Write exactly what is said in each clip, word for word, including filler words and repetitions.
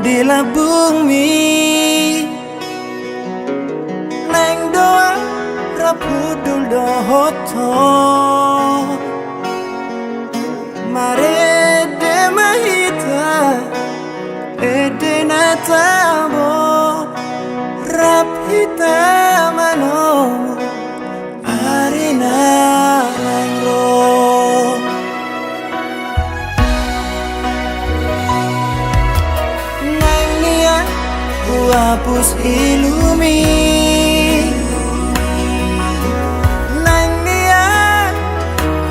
di lambungmi. Naeng do ahu rap hundul dohot ho. Marende ma hita ende na tabo, rap hita manomu ari na naeng ro. Naeng nian huhapus ilumi. Naeng nian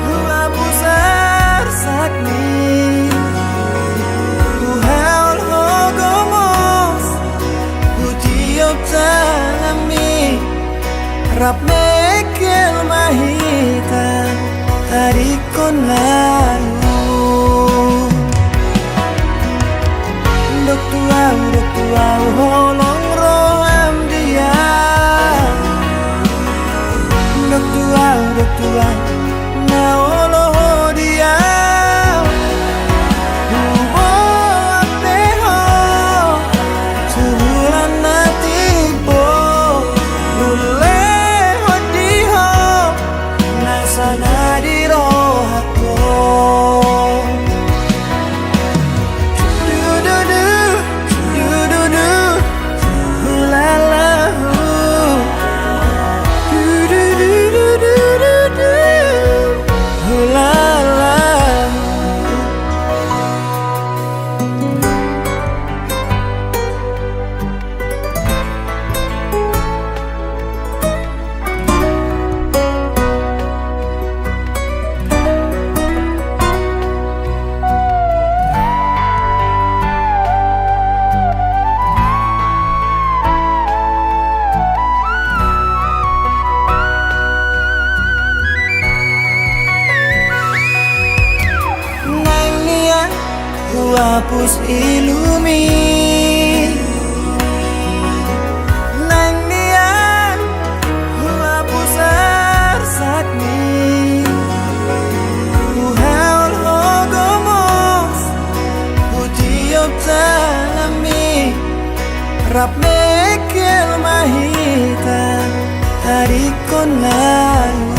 huhapus arsakmi. Huhaol ho gomos, hutiop tanganmi. Rap mengkel ma hita, adingkon na luhut. Dok tu ahu, dok tu ahu, holong roham di ahu. Dok tu ahu, dok tu ahu, na olo ho di ahu. Huboan pe ho tu bulan na timbo, hulehon di ho na sada di rohangku. Du, du, du, du, du, du, du. Hulala, hu. Du, du, du, du, du, du, du. Hulala, hu. Naeng nian huhapus ilumi. Naeng nian huhapus arsakmi. Huhaol ho gomos, hutiop tanganmi. Rap mengkel ma hita, adingkon na luhut.